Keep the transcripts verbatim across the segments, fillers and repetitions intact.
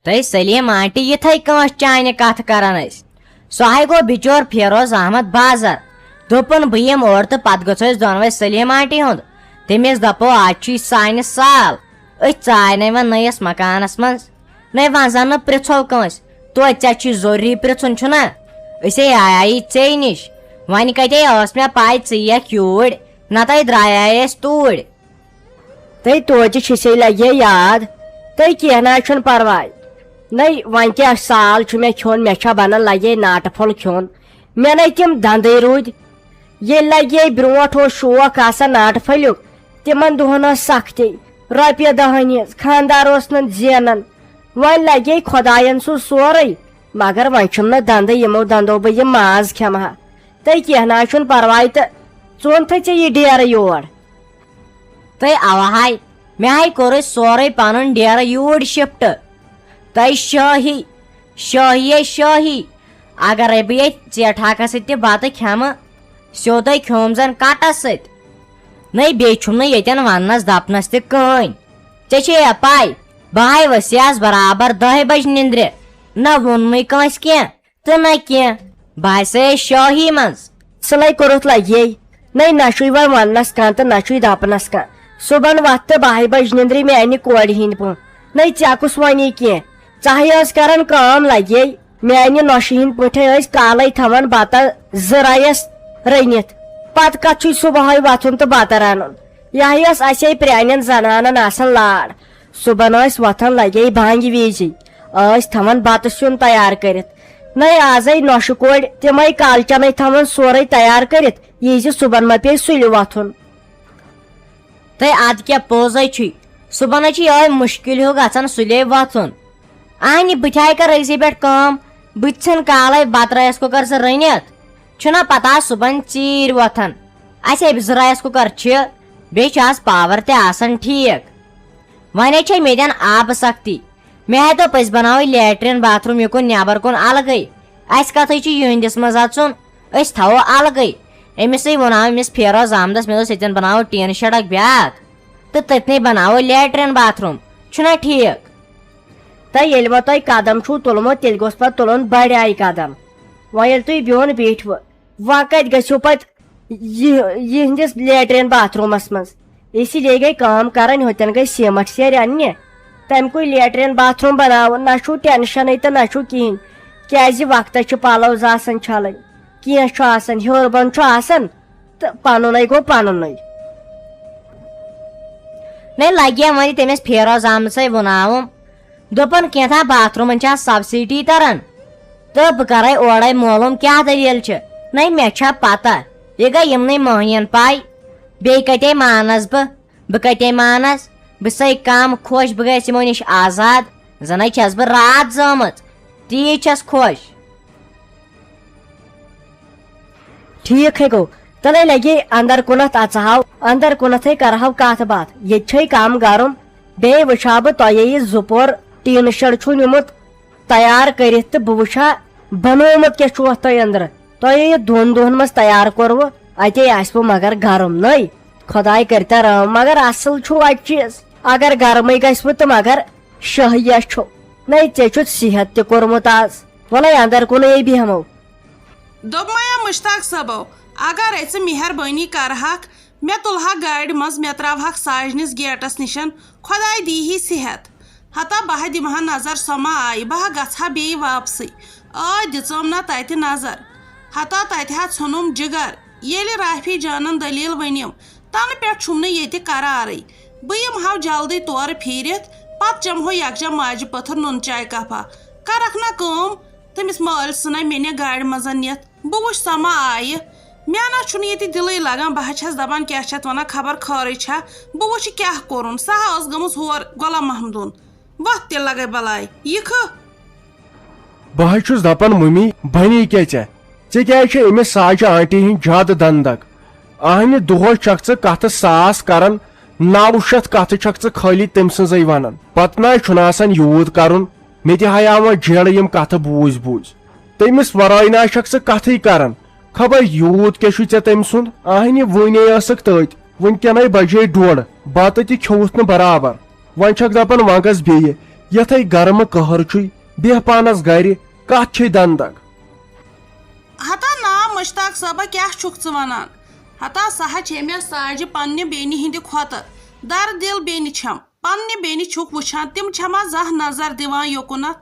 تہٕ سلیٖم آنٹی یِتھَے کٲنٛٹھۍ چانہِ کتھٕ کران ٲسۍ۔ سُہ ہاے گوٚو بِچور فیروز احمد بازر۔ دوٚپُن، "بہٕ یِمہٕ اور تہٕ پتہٕ گٔژھ أسۍ دۄنوَے سلیٖم آنٹی ہُنٛد تٔمِس دپو، آز چھُے سانہِ سال۔ أسۍ ژاے نے وۄنۍ نٔیِس مکانس منٛز، نے وۄنۍ زن نہٕ پرژھو کٲنٛسہِ۔ توتہِ ژےٚ چھُے ضروٗری پرژھُن، چھُنا؟ أسے آیی ژے نِش۔ وۄنۍ کتے ٲس مےٚ پاے ژٕ یِکھ یوٗرۍ، نتہٕ درٛایے أسۍ توٗرۍ۔" تہٕ توتہِ چھُسے لگے یاد۔ تہٕ کینٛہہ نہ حظ چھُنہٕ پرواے۔ نَے وۄنۍ کیٛاہ سال چھُ مےٚ کھیوٚن، مےٚ چھا بنان لگے ناٹہٕ پھوٚل کھیوٚن۔ مےٚ نَے تِم دندٕے روٗدۍ۔ ییٚلہِ لگے برونٛٹھ اوس شوق آسان ناٹہٕ پھٔلیُک، تِمن دۄہن ٲس سختی، رۄپیہِ دہ ہٕنۍ ہِنٛز، خانٛدار اوس نہٕ زینان۔ وۄنۍ لگے خۄداین سُہ سورُے، مگر وۄنۍ چھُم نہٕ دندٕ، یِمو دندو بہٕ یہِ ماز کھٮ۪مہٕ ہا۔ تہٕ کینٛہہ نہ حظ چھُنہٕ پرواے، تہٕ ژٕ اوٚنتھٕے ژےٚ یہِ ڈیرٕ یور۔ تہٕ اوا ہاے، مےٚ ہاے کوٚرُے سورُے پنُن ڈیرٕ یوٗرۍ شفٹ۔ تہٕ شٲہی، شٲہی ہے شٲہی، اگرے بہٕ ییٚتہِ ژیٹہٕ ہاکس سۭتۍ تہِ بتہٕ کھٮ۪مہٕ، سیوٚدے کھیوٚم زن کٹس سۭتۍ۔ نٔے بیٚیہِ چھُم نہٕ ییٚتٮ۪ن وننس دپنس تہِ کٕہٕنۍ۔ ژےٚ چھے یا پاے، بہٕ ہاے ؤسیس برابر دَہہِ بجہِ نِندرِ، نہ ووٚنمُے کٲنٛسہِ کینٛہہ۔ تہٕ نہ کینٛہہ، بہٕ ہسے شٲہی منٛز۔ سٕلے کوٚرُتھ لگے، نَے نہ چھُے وۄنۍ وننس کانٛہہ تہٕ نہ چھُے دپنس کانٛہہ۔ صُبحن وتھ تہٕ بہہِ بجہِ نِندرِ میانہِ کورِ ہِنٛدۍ پٲٹھۍ۔ نَے ژےٚ کُس وَنی کینٛہہ؟ ژاہے ٲس کران کٲم لگے، میانہِ نۄشہِ ہِنٛدۍ پٲٹھۍ ٲسۍ کالے تھاوان بتہٕ زٕ رایس رٔنِتھ۔ پتہٕ کتھ چھُے صُبحٲے وۄتھُن تہٕ بتہٕ رنُن؟ یہِ ہَے ٲس اسے پرانٮ۪ن زنانن آسان لاڑ۔ صُبحن ٲسۍ وۄتھان لگے بانگہِ وِزی، ٲسۍ تھاوان بتہٕ سیُن تیار کٔرِتھ۔ نَے آزے نۄشہِ کورِ، تِمے کالچنے تھاوان سورُے تیار کٔرِتھ، یہِ زِ صُبحن ما پیٚیہِ سُلہِ وۄتھُن۔ تہٕ ادٕ کیٛاہ پوٚزے چھُے، صُبحن چھُ یِہوٚے مُشکِل ہیوٗ گژھان سُلے وۄتھُن۔ اہنہِ بہٕ تہِ ہاے کر أزی پٮ۪ٹھ کٲم، بہٕ تہِ ژھٕن کالے بتہٕ رایس کُکر زٕ رٔنِتھ۔ چھُنا پتہ صُبحن ژیٖرۍ وۄتھان۔ اسہِ ہے زٕ رایس کُکر چھِ، بیٚیہِ چھُ آز پاور تہِ آسان ٹھیٖک۔ وۄنۍ ہے چھے مےٚ دٮ۪ن آبہٕ سختی۔ مےٚ ہے دوٚپ أسۍ بناوو لیٹرین باتھ روٗم یہِ کُن نٮ۪بر کُن الگٕے۔ اسہِ کتھٕے چھُ یِہنٛدِس منٛز اژُن، أسۍ تھاوو الگٕے۔ أمِسٕے ووٚناو أمِس فیروز احمدس، مےٚ دوٚپُس، ییٚتٮ۪ن بناوو ٹیٖن شڈ اکھ بیٛاکھ تہٕ تٔتنٕے بناوو لیٹرین باتھ روٗم۔ چھُنا ٹھیٖک؟ تہٕ ییٚلہِ وۄنۍ تۄہہِ قدم چھُو تُلمُت، تیٚلہِ گوٚژھ پتہٕ تُلُن بڑِ آیہِ قدم۔ وۄنۍ ییٚلہِ تُہۍ بیوٚن بیٖٹھوٕ، وۄنۍ کتہِ گٔژھِو پتہٕ یہِ، یِہنٛدِس لیٹرین باتھ روٗمس منٛز؟ اسی لیے گٔے کٲم کرٕنۍ، ہوٚتٮ۪ن گٔے سیٖمٹ سیرِ اننہِ، تمہِ کُے لیٹرین باتھ روٗم بناوُن۔ نہ چھُو ٹینشنٕے تہٕ نہ چھُو کِہیٖنۍ، کیازِ وقتس چھِ پلو زٕ آسان چھلٕنۍ، کینٛہہ چھُ آسان، ہیوٚر بۄن چھُ آسان، تہٕ پنُنے گوٚو پنُنے۔ نے لگیا وۄنۍ تٔمِس فیروز احمدسے وُناوُم۔ دوٚپُن، "کینٛژھا باتھ روٗمن چھا سبسڈی تران؟ تہٕ بہٕ کرے اورے معلوم کیٛاہ دٔلیٖل چھِ۔ نَے مےٚ چھا پتہ، یہِ گٔے یِمنٕے مٔہنِین پاے۔ بیٚیہِ کتے مانس بہٕ؟ بہٕ کتے مانس؟ بہٕ چھسے کم خۄش، بہٕ گٔیس یِمو نِش آزاد۔ زنَے چھس بہٕ راتھ زٲمٕژ، تیٖژ چھس خۄش۔" ٹھیٖک ہے گوٚو، تیٚلے لگے اندر کُنتھ اژہاو، اندر کُنتھے کرہاو کتھ باتھ۔ ییٚتہِ چھے کم گرم، بیٚیہِ وٕچھا بہٕ تۄہے یہِ زٕ پور ٹیٖنہٕ شڈ چھُو نیوٗمُت تیار کٔرِتھ، تہٕ بہٕ وٕچھا بنومُت کیٛاہ چھُ اتھ تۄہہِ أنٛدرٕ۔ تۄہے یہِ دۄن دۄہن منٛز تیار کوٚروٕ، اتے آسِوٕ مگر گرم نٔے۔ خۄداے کٔرتن رحم، مگر اصل چھُو اتہِ چیٖز۔ اگر گرمٕے گژھِوٕ تہٕ مگر شٲہیا چھُ۔ نٔے ژےٚ چھُتھ صحت تہِ کوٚرمُت از۔ وَلَے اندر کُنٕے بیٚہمو۔ دوٚپمَے مشتاق صٲبو، اگر ژٕ مہربٲنی کرہکھ، مےٚ تُلہکھ گاڑِ منٛز، مےٚ ترٛاوہکھ ساجنِس گیٹس نِشن، خۄداے دیٖہی صحت۔ ہتا بہٕ ہا دِمہٕ ہا نظر، سۄ ما آیہِ، بہٕ ہا گژھٕ ہا بیٚیہِ واپسٕے۔ آ، دِژٲم نا تتہِ نظر۔ ہتا تتہِ ہا ژھُنُم جگر۔ ییٚلہِ رافی جانن دٔلیٖل ؤنِم، تنہٕ پٮ۪ٹھ چھُم نہٕ ییٚتہِ قرارٕے۔ بہٕ یِمہٕ ہاو جلدی تورٕ پھیٖرِتھ، پتہٕ چمہو یکجا ماجہِ پٔتھٕر نُن چاے کپا۔ کرکھ نا کٲم، تٔمِس مٲلۍ سٕنٛدے مےٚ نہِ گاڑِ منٛز نِتھ۔ بہٕ وٕچھ سۄ ما آیہِ۔ مےٚ نا چھُنہٕ ییٚتہِ دِلٕے لگان، بہٕ ہا چھَس دپان کیٛاہ چھِ اَتھ وَنان، خبر خٲرٕے چھا۔ بہٕ وٕچھِ کیٛاہ کوٚرُن، سۄ ہا ٲس گٔمٕژ ہور غلام محمدُن۔ وَتھ تیٚلہِ لگے بلاے۔ یہِ کھہہ۔ بہٕ حظ چھُس دپان، مُمی، بنی کیٛاہ ژےٚ؟ ژےٚ کیٛازِ چھےٚ أمِس ساجہِ آنٹی ہٕنٛدۍ زیادٕ دندگ؟ اہنہِ دۄہس چھکھ ژٕ کتھٕ ساس کران، نو شیٚتھ کتھٕ چھکھ ژٕ خٲلی تٔمۍ سٕنزے ونان۔ پتہٕ نہ حظ چھُنہٕ آسان یوٗت کرُن۔ مےٚ تہِ ہایاوان جیڑٕ یِم کتھٕ بوٗزۍ بوٗزۍ۔ تٔمِس ورٲے نہ حظ چھکھ ژٕ کتھٕے کران۔ خبر یوٗت کیٛاہ چھُے ژےٚ تٔمۍ سُنٛد؟ اہنہِ وُنے ٲسٕکھ تٔتۍ، وُنکیٚنے بجے ڈوٚڈ، بتہٕ تہِ کھیوٚوُتھ نہٕ برابر۔ وۄنۍ چھکھ دپان وۄنۍ گژھ بیٚیہِ۔ یتھے گرمہٕ قہر چھُے، بیہہ پانس گرِ، کتھ چھے دندگ؟ ہتا نا مشتاق صٲبہ، کیٛاہ چھُکھ ژٕ ونان؟ ہتا سہا چھے مےٚ ساجہِ پننہِ بیٚنہِ ہٕنٛدِ کھۄتہٕ درد دل بیٚنہِ چھم۔ پننہِ بیٚنہِ چھُکھ وٕچھان، تِم چھما زانٛہہ نظر دِوان یوکُنتھ؟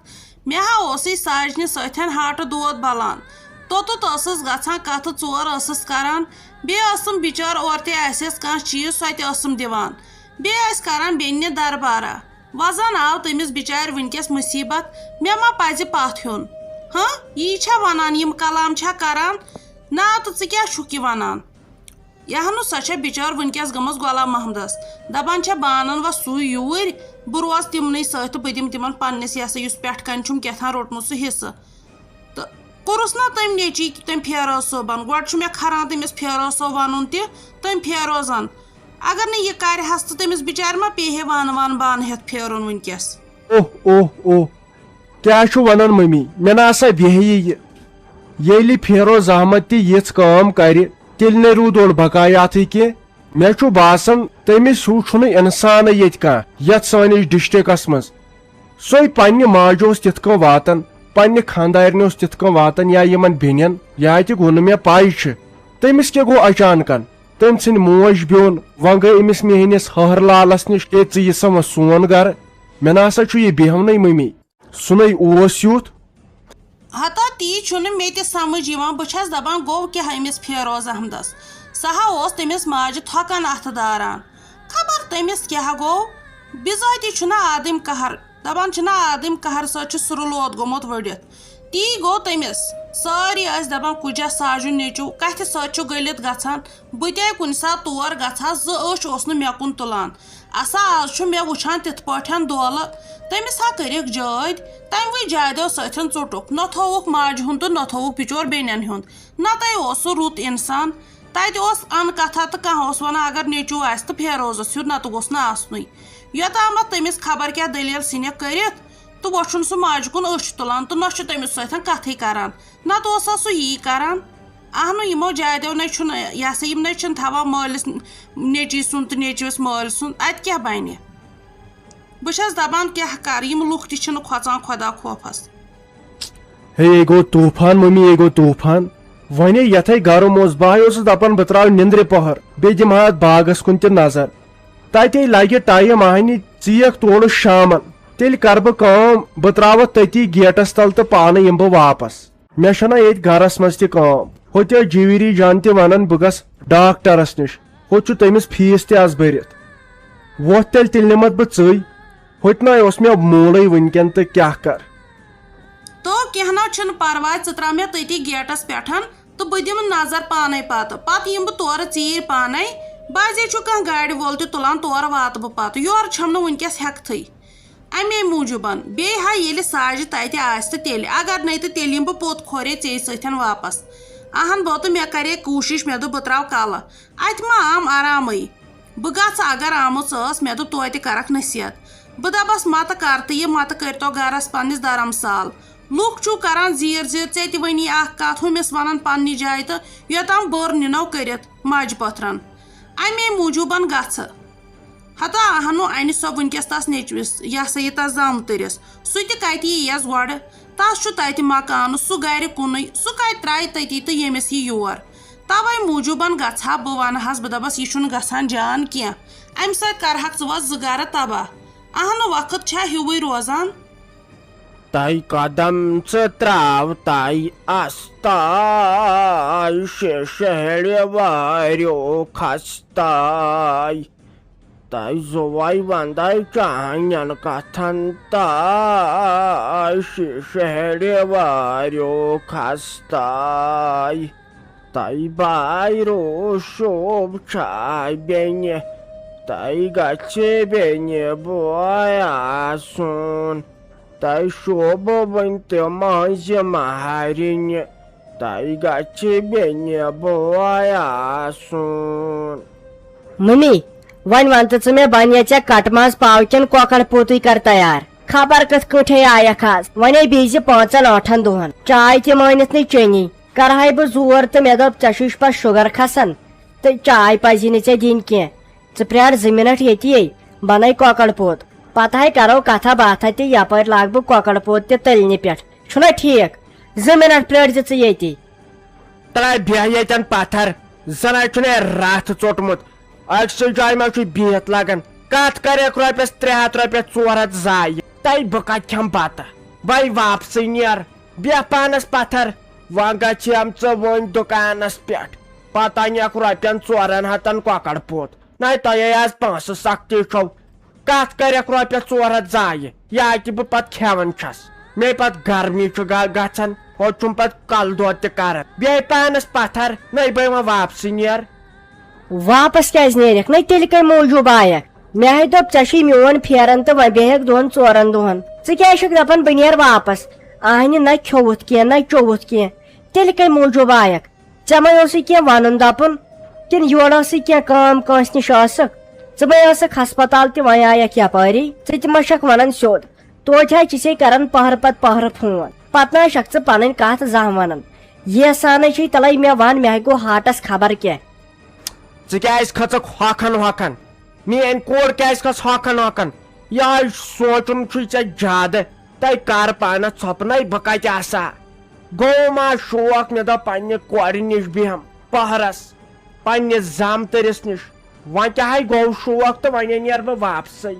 مےٚ ہا اوسُے ساجنہِ سۭتۍ ہاٹہٕ دود بلان۔ توٚتُتھ ٲسٕس گژھان، کتھٕ ژور ٲسٕس کران۔ بیٚیہِ ٲسٕم بچار اورٕ تہِ آسٮ۪س کانٛہہ چیٖز، سۄ تہِ ٲسٕم دِوان۔ بیٚیہِ ٲسۍ کران بیٚنہِ دربارہ۔ وۄنۍ زن آو تٔمِس بچارِ وٕنکیٚس مصیبت، مےٚ ما پزِ پتھ ہیوٚن؟ ہاں، یی چھا ونان، یِم کلام چھا کران؟ نا تہٕ ژٕ کیٛاہ چھُکھ یہِ ونان؟ یہِ ہا نہٕ سۄ چھےٚ بِچٲر وٕنکیٚس گٔمٕژ غلام محمدس۔ دپان چھےٚ، بہٕ انن وۄنۍ سُے یوٗرۍ، بہٕ روزٕ تِمنٕے سۭتۍ تہٕ بہٕ دِمہٕ تِمن پننِس، یہِ ہسا یُس پٮ۪ٹھ کنہِ چھُم کیٛاہ تام روٚٹمُت سُہ حصہٕ۔ تہٕ کوٚرُس نا تٔمۍ نیٚچی تٔمۍ فیروز صٲبن۔ گۄڈٕ چھُ مےٚ کھران تٔمِس فیروز صٲب ونُن تہِ، تٔمۍ فیروزن۔ اگر نہٕ یہِ کرِ ہس تہٕ تٔمِس بِچارِ ما پیٚیہِ ہے وانہٕ وانہٕ بانہٕ ہٮ۪تھ پھیرُن وٕنکیٚس۔ اوہ، اوہ، اوہ۔ کیٛاہ چھُ ونان ممی؟ مےٚ نہ سا بیہہِ یہِ۔ ییٚلہِ فیروز احمد تہِ یِژھ کٲم کرِ، تیٚلہِ نے روٗد اوٚڑ بقایاتھٕے کینٛہہ۔ مےٚ چھُ باسان، تٔمِس ہیوٗ چھُنہٕ انسانٕے ییٚتہِ کانٛہہ یتھ سٲنِس ڈسٹرکس منٛز۔ سۄے پننہِ ماجہِ اوس تِتھ کٔنۍ واتان، پننہِ خانٛدارنہِ اوس تِتھ کٔنۍ واتان یا یِمن بیٚنٮ۪ن، یا تہِ گوٚو نہٕ مےٚ پاے چھِ۔ تٔمِس کیٛاہ گوٚو اچانکن؟ تٔمۍ ژھٕنۍ موج بیوٚن، وۄنۍ گٔے أمِس میٲنِس ہہر لالس نِش، ہے ژٕ یہِ سا وۄنۍ سون گرٕ، مےٚ نہ سا چھُ یہِ بیہونٕے ممی۔ سُنے اوس یُتھ۔ ہتا تی چھُنہٕ مےٚ تہِ سمجھ یِوان۔ بہٕ چھَس دپان، گوٚو کیٛاہ أمِس فیروز احمدس؟ سُہ ہا اوس تٔمِس ماجہِ تھۄکن اَتھٕ داران۔ خبر تٔمِس کیٛاہ گوٚو؟ بِذٲتی چھُنہ آدم قہر، دپان چھِنہ آدم قہر سۭتۍ چھُ سُرٕ لود گوٚمُت ؤڑِتھ۔ تی گوٚو تٔمِس۔ سٲری ٲسۍ دپان، کُجا ساجُن نیٚچو کتھِ سۭتۍ چھُ گٔلِتھ گژھان۔ بہٕ تہِ ہے کُنہِ ساتہٕ تور گژھٕ ہا، زٕ أچھ اوس نہٕ مےٚ کُن تُلان۔ اسا آز چھُ مےٚ وٕچھان تِتھ پٲٹھۍ دولہٕ۔ تٔمِس ہا کٔرِکھ جٲدۍ۔ تَمہِ وٕے جادیو سۭتۍ ژوٚٹُکھ۔ نہ تھووُکھ ماجہِ ہُنٛد تہٕ نہ تھووُکھ بِچور بیٚنٮ۪ن ہُنٛد۔ نتہٕ اوس سُہ رُت انسان۔ تتہِ اوس ان کتھا تہٕ کانٛہہ اوس ونان، اگر نیٚچوٗ آسہِ تہٕ فیروزس ہیوٚر، نتہٕ گوٚژھ نہٕ آسنُے۔ یوٚتامتھ تٔمِس خبر کیٛاہ دٔلیٖل ژھٕنِکھ کٔرِتھ، تہٕ وۄنۍ چھُنہٕ سُہ ماجہِ کُن أچھ تُلان تہٕ نہ چھُ تٔمِس سۭتۍ کتھٕے کران۔ نتہٕ اوس سا سُہ یی کران؟ اہنُو، یِمو جادیو نے چھُنہٕ، یہِ ہسا، یِم نے چھِنہٕ تھاوان مٲلِس نیٚچی سُنٛد تہٕ نیٚچوِس مٲلۍ سُنٛد۔ اتہِ کیٛاہ بنہِ؟ بہٕ چھَس دَپان، کیٛاہ کَرٕ، یِم لُکھ تہِ چھِنہٕ کھۄژان خۄدا خوفَس۔ ہے، یے گوٚو طوٗفان، مٔمی، یے گوٚو طوٗفان۔ وۄنۍ یَتھَے گرم اوس، بہٕ ہَے اوسُس دَپان، بہٕ ترٛاوٕ نیٚنٛدرِ پۄہَر، بیٚیہِ دِمہٕ ہا اَتھ باغَس کُن تہِ نظر۔ تَتے لَگہِ ٹایم، اَہنہِ، ژیٖکھ تولہٕ شامَن۔ تیٚلہِ کَرٕ بہٕ کٲم، بہٕ ترٛاوَتھ تٔتی گیٹَس تَل تہٕ پانہٕ یِمہٕ بہٕ واپَس۔ مےٚ چھَنہ ییٚتہِ گرس منٛز تہِ کٲم۔ ہوٚتہِ ٲس جیٖوِری جان تہِ ونان، بہٕ گژھٕ ڈاکٹرس نِش۔ ہوٚتہِ چھُ تٔمِس فیٖس تہِ از بٔرِتھ۔ وۄتھ تیٚلہِ، تیٚلہِ نِمتھ بہٕ ژٕے۔ ہوٚتہِ نَے اوس مےٚ موٗلٕے وٕنکٮ۪ن، تہٕ کیٛاہ کر؟ تو کینٛہہ نہ چھُنہٕ پرواے، ژٕ ترٛاو مےٚ تٔتی گیٹس پٮ۪ٹھ تہٕ بہٕ دِمہٕ نظر پانے پتہٕ۔ پتہٕ یِمہٕ بہٕ تورٕ ژیٖرۍ پانے۔ بعضے چھُ کانٛہہ گاڑِ وول تہِ تُلان، تورٕ واتہٕ بہٕ پتہٕ۔ یورٕ چھَم نہٕ وٕنکٮ۪س ہٮ۪کتھٕے۔ اَمے موٗجوٗبَن۔ بیٚیہِ ہا ییٚلہِ ساجہِ تَتہِ آسہِ تہٕ تیٚلہِ، اگر نَے تہٕ تیٚلہِ یِمہٕ بہٕ پوٚت کھورے ژیٚیہِ سۭتٮ۪ن واپس۔ اَہَن بوتہٕ، مےٚ کَرے کوٗشِش، مےٚ دوٚپ بہٕ ترٛاوٕ کَلہٕ۔ اَتہِ ما آم آرامٕے؟ بہٕ گژھٕ، اگر آمٕژ ٲس، مےٚ دوٚپ توتہِ کَرَکھ نصیحت۔ بہٕ دَپَس مَتہٕ کَر تہٕ یہِ مَتہٕ کٔرۍتو گَرَس پنٛنِس دَرمسال۔ لُکھ چھُو کَران زیٖر زیٖر، ژےٚ تہِ وَنی اَکھ کَتھ، ہُمِس وَنان پنٛنہِ جایہِ تہٕ یوٚتام بٔر نِنو کٔرِتھ ماجہِ پٔتھرَن۔ اَمے موٗجوٗبَن گژھٕ۔ ہتا اہنو انہِ سۄ وٕنکیٚس تس نیٚچوِس، یہِ ہسا یہِ تس زامتٕرِس۔ سُہ تہِ کتہِ یِیَس گۄڈٕ؟ تس چھُ تتہِ مکانہٕ، سُہ گرِ کُنُے، سُہ کتہِ ترایہِ تٔتی تہٕ ییٚمِس یہِ یور؟ توے موٗجوٗبن گژھٕ ہا بہٕ، ونہٕ ہس بہٕ، دپس، یہِ چھُنہٕ گژھان جان کینٛہہ، امہِ سۭتۍ کرہکھ ژٕ وۄنۍ زٕ گرٕ تباہ۔ اہنہٕ وقت چھا ہیوٗوٕے روزان؟ تَے قدم ژٕ ترٛاو تَے اَستاے، شیشہٕ ہیٚرِ واریو کھستاے۔ تَے زُوَے وَندَے چانٮ۪ن کَتھَن تَے، شیشہٕ ہیٚرِ واریو کھستاے۔ تَے بایرو شوب چھا بیٚنہِ، تَے گژھِ بیٚنہِ بوے آسُن۔ تَے شوبہٕ وٕنۍ تہِ مٲنٛزِ مہرِنہِ، تَے گژھِ بیٚنہِ بوے آسُن۔ ممی، وۄنۍ وَن تہٕ ژٕ مےٚ، بَنیا ژےٚ کَٹہٕ ماز پاو کِنہٕ کۄکَر پوٗتُے کَر تیار؟ خبر کِتھ کٲٹھۍ آیَکھ آز، وۄنۍ ہے بیٚیہِ زِ پانٛژَن ٲٹھَن دۄہَن۔ چاے تہِ مٲنِتھ نہٕ چیٚنی۔ کَرٕ ہاے بہٕ زور تہٕ مےٚ دوٚپ، ژےٚ چھُے پَتہٕ شُگر کھسان تہٕ چاے پَزی نہٕ ژےٚ دِنۍ کینٛہہ۔ ژٕ پرٛار زٕ مِنٹ ییٚتی، بَنَے کۄکَر پوٗت۔ پتہٕ ہے کرو کتھا باتھا تہِ، یپٲرۍ لاگہٕ بہٕ کۄکر پوٗت تہِ تٔلنہِ پٮ۪ٹھ۔ چھُنا ٹھیٖک؟ زٕ منٹ پرٛٲرۍ زِ ژٕ ییٚتی۔ ترٛاے بیٚہہ ییٚتٮ۪ن پتھر، زن ہے چھُنہٕ راتھ ژوٚٹمُت۔ أکسٕے جایہِ ما چھُ بِہِتھ لگان؟ کتھ کرکھ رۄپیس ترٛےٚ ہتھ، رۄپیس ژور ہتھ ضایہِ؟ تَے بہٕ کتہِ کھٮ۪مہٕ بتہٕ؟ بے واپسٕے نیر، بیٚہہ پانس پتھر۔ وۄنۍ گژھِ ہم ژٕ وۄنۍ دُکانس پٮ۪ٹھ، پتہٕ انکھ رۄپین ژورن ہتن کۄکر پوٗت۔ نَے تۄہے آز پونٛسہٕ سختی چھو۔ کتھ کرکھ رۄپیس ژور ہتھ ضایہِ، یا تہِ بہٕ پتہٕ کھٮ۪وان چھس۔ مے پتہٕ گرمی چھُ گا-، گژھان، ہُہ چھُم پتہٕ کلہٕ دود تہِ کران۔ بیٚیہِ پانس پتھر، نَے بے وۄنۍ واپسٕے نیر۔ واپس کیازِ نیرکھ؟ نَے تیٚلہِ کمہِ موٗجوٗب آیکھ؟ مےٚ ہے دوٚپ، ژےٚ چھُے میون پھیران تہٕ وۄنۍ بیٚہکھ دۄن ژورن دۄہن۔ ژٕ کیازِ چھکھ دپان بہٕ نیر واپس؟ اہنہِ، نہ کھیوٚوُتھ کینٛہہ، نہ چوٚوُتھ کینٛہہ، تیٚلہِ کمہِ موٗجوٗب آیکھ؟ ژےٚ ما اوسُے کینٛہہ ونُن دپُن؟ کِنہٕ یورٕ ٲسٕے کینٛہہ کٲم کٲنٛسہِ نِش ٲسٕکھ؟ ژٕ ما ٲسٕکھ ہسپتال تہِ وۄنۍ آیکھ یپٲری؟ ژٕ تہِ ما چھکھ ونان سیوٚد؟ توتہِ حظ چھِسے کران پہرٕ پتہٕ پہرٕ فون، پتہٕ نہ حظ چھکھ ژٕ پنٕنۍ کتھ زانٛہہ ونان۔ ییٖژ سانٕے چھے تلے، مےٚ ون، مےٚ گوٚو ہارٹس خبر کیٛاہ۔ ژٕ کیٛازِ کھٔژٕکھ ہۄکھن ہۄکھن؟ میٲنۍ کوٗر کیٛازِ کھٔژ ہۄکھن ہۄکھن؟ یہے سونٛچُن چھُے ژےٚ زیادٕ۔ تَے کر پانس ژھۄپہٕ، نَے بہٕ کتہِ آسہٕ ہا؟ گوٚو ما شوق، مےٚ دوٚپ پننہِ کورِ نِش بیٚہم پہرس، پننِس زامتٕرِس نِش۔ وۄنۍ کیٛاہ ہے گوٚو شوق تہٕ وۄنۍ نیر بہٕ واپسٕے۔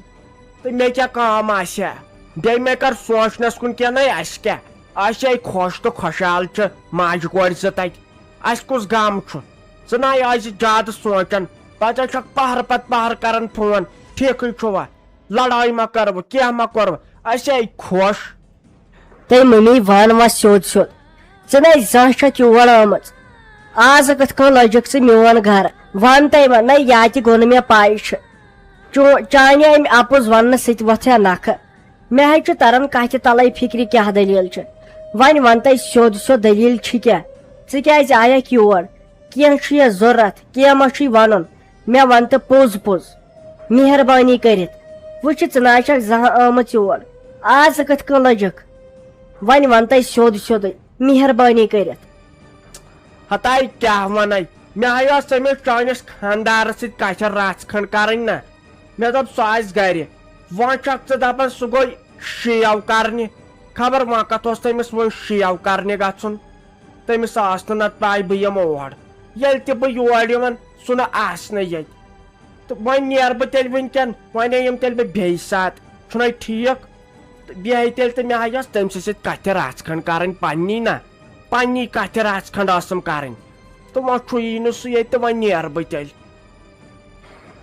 تہٕ مےٚ کیٛاہ کٲم آسہِ ہا؟ بیٚیہِ مےٚ کر سونٛچنس کُن کینٛہہ، نَے اسہِ کیٛاہ؟ أسۍ ہے خۄش تہٕ خۄشحال چھِ ماجہِ کورِ زٕ تتہِ۔ اسہِ کُس غم چھُ؟ ژٕ نَے ٲسۍ زیادٕ سونٛچان، پتہٕ چھکھ پہرٕ پتہٕ پہرٕ کران فون۔ ٹھیکھٕے چھُوا؟ لڑٲے ما کرٕ بہٕ، کینٛہہ ما کرٕ بہٕ، أسۍ ہے خۄش۔ تہٕ ممی، ون وۄنۍ سیوٚد سیوٚد، ژٕ نَے زانٛہہ چھکھ یور آمٕژ۔ آز کِتھ کٔنۍ لٔجِکھ ژٕ میون گرٕ؟ ون تَے وۄنۍ، نَے یا تہِ گوٚو نہٕ مےٚ پَے چھِ۔ چو-، چانہِ امہِ اپُز وننہٕ سۭتۍ وۄتھیا نکھٕ؟ مےٚ ہے چھُ تران کتھِ تلے فکرِ کیٛاہ دٔلیٖل چھِ۔ وۄنۍ ون تَے سیوٚد سیوٚد دٔلیٖل چھِ کیٛاہ؟ ژٕ کیٛازِ آیکھ یور؟ کینٛہہ چھُ یا ضروٗرت، کینٛہہ ما چھُے ونُن؟ مےٚ ون تہٕ پوٚز پوٚز، مہربٲنی کٔرِتھ۔ وٕچھ، ژٕ نہ حظ چھکھ زانٛہہ آمٕژ یور، آز کِتھ کٔنۍ لٔجِکھ؟ وۄنۍ ون تَے سیوٚد سیوٚدُے، مہربٲنی کٔرِتھ۔ ہتاے کیٛاہ ونے، مےٚ ہاے ٲس تٔمِس چٲنِس خانٛدارس سۭتۍ کتھِ رژھ کھنٛڈ کرٕنۍ نا۔ مےٚ دوٚپ سُہ آسہِ گرِ، وۄنۍ چھکھ ژٕ دپان سُہ گوٚو شیو کرنہِ۔ خبر وۄنۍ کتھ اوس تٔمِس وۄنۍ شیو کرنہِ گژھُن۔ تٔمِس ٲس نہٕ نتہٕ پاے بہٕ یِمہٕ اور۔ ییٚلہِ تہِ بہٕ یور یِوان، سُہ نہٕ آسنٕے ییٚتہِ۔ تہٕ وۄنۍ نیرٕ بہٕ تیٚلہِ وٕنکٮ۪ن، وۄنۍ یِم تیٚلہِ بہٕ بیٚیہِ ساتہٕ، چھُنَے ٹھیٖک؟ تہٕ بیٚیہِ تیٚلہِ تہٕ مےٚ ہا یۄس تٔمۍ سٕنٛدِ سۭتۍ کَتھِ رَژھ کھنٛڈ کَرٕنۍ پنٛنی نہ، پنٛنی کَتھِ رَژھ کھنٛڈ ٲسٕم کَرٕنۍ۔ تہٕ وۄنۍ چھُ یی نہٕ سُہ ییٚتہِ، تہٕ وۄنۍ نیرٕ بہٕ تیٚلہِ۔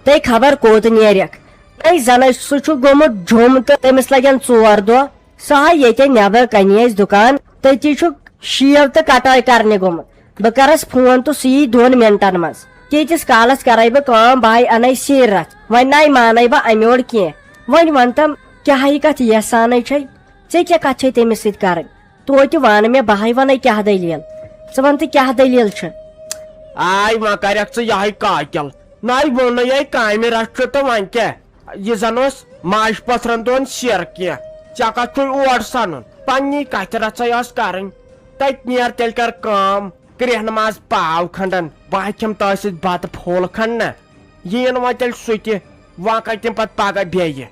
تَے خبر کوٚت نیرٮ۪کھ؟ تَے زَنَے سُہ چھُ گوٚمُت جوٚم تہٕ تٔمِس لَگن ژور دۄہ۔ سُہ ہا ییٚتٮ۪ن نٮ۪برٕ کَنہِ اَسہِ دُکان، تٔتی چھُ شیو تہٕ کَٹٲے کَرنہِ گوٚمُت۔ بہٕ کَرَس فون تہٕ سُہ یی دۄن مِنٹَن منٛز۔ تیٖتِس کالس کرے بہٕ کٲم، بہٕ آیہِ انَے سیٖرتھ۔ وۄنۍ نَے مانے بہٕ اَمہِ یورٕ کینٛہہ۔ وۄنۍ وَن تم، کیٛاہ یہِ کتھ یژھانٕے چھے؟ ژےٚ کیٛاہ کتھ چھے تٔمِس سۭتۍ کرٕنۍ؟ توتہِ وَن مےٚ، بہٕ ہاے وَنے کیٛاہ دٔلیٖل۔ ژٕ وَن تہٕ کیٛاہ دٔلیٖل چھِ؟ آے وۄنۍ کرکھ ژٕ یِہوٚے قٲتِل۔ نَے ووٚنُے ہے کامہِ رَژھ چھُ تہٕ وۄنۍ کیٛاہ؟ یہِ زن اوس ماجہِ پۄتھرن دۄہن سیر کینٛہہ۔ ژےٚ کتھ چھُے اور سنُن؟ پننی کتھِ رژھے ٲس کرٕنۍ۔ تتہِ نیر تیٚلہِ کر کٲم۔ کرٛیٚہنہٕ منٛز پاو کھنٛڈن، بہٕ ہا کھٮ۪مہٕ تۄہہِ سۭتۍ بتہٕ پھوٚل کھنٛڈ نہ۔ یِیِن وۄنۍ تیٚلہِ سُہ تہِ، وۄنۍ کتہِ یِم پتہٕ پگاہ بیٚیہِ۔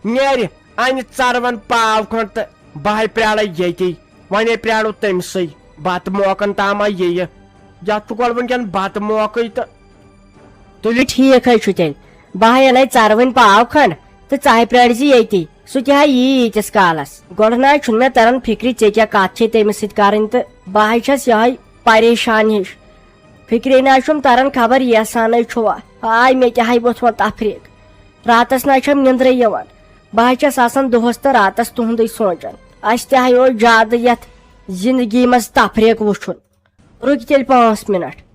نیرِ، انہِ ژروَن پاو کھنٛڈ تہٕ بہٕ ہاے پرٛارے ییٚتی۔ وۄنۍ ہے پرٛارو تٔمۍ سٕے، بتہٕ موقعن تام ہا یِیہِ۔ یتھ چھُ گۄڈٕ وٕنکٮ۪ن بتہٕ موقعٕے تہٕ۔ تُلِو ٹھیٖک حظ چھُ تیٚلہِ، بہٕ ہاے انَے ژروٕنۍ پاو کھنٛڈ تہٕ ژٕ ہاے پرٛارِ زِ ییٚتی۔ سُہ تہِ ہا یی ییٖتِس کالس۔ گۄڈٕ نہ حظ چھُنہٕ مےٚ تران فِکرِ ژےٚ کیٛاہ کتھ چھے تٔمِس سۭتۍ کرٕنۍ تہٕ بہٕ ہاے چھَس یِہوٚے پریشان ہِش۔ فِکرے نہ حظ چھُم تران خبر یژھانَے چھُوا۔ آے مےٚ تہِ ہاے ووٚتھ وۄنۍ تفریٖق۔ راتس نہ حظ چھَم نِندرٕے یِوان۔ بہٕ حظ چھَس آسان دۄہس تہٕ راتس تُہُنٛدُے سونٛچان۔ اَسہِ تہِ ہاے اوس زیادٕ یَتھ زندگی منٛز تفریٖق وٕچھُن۔ رُکہِ تیٚلہِ پانٛژھ مِنٹ۔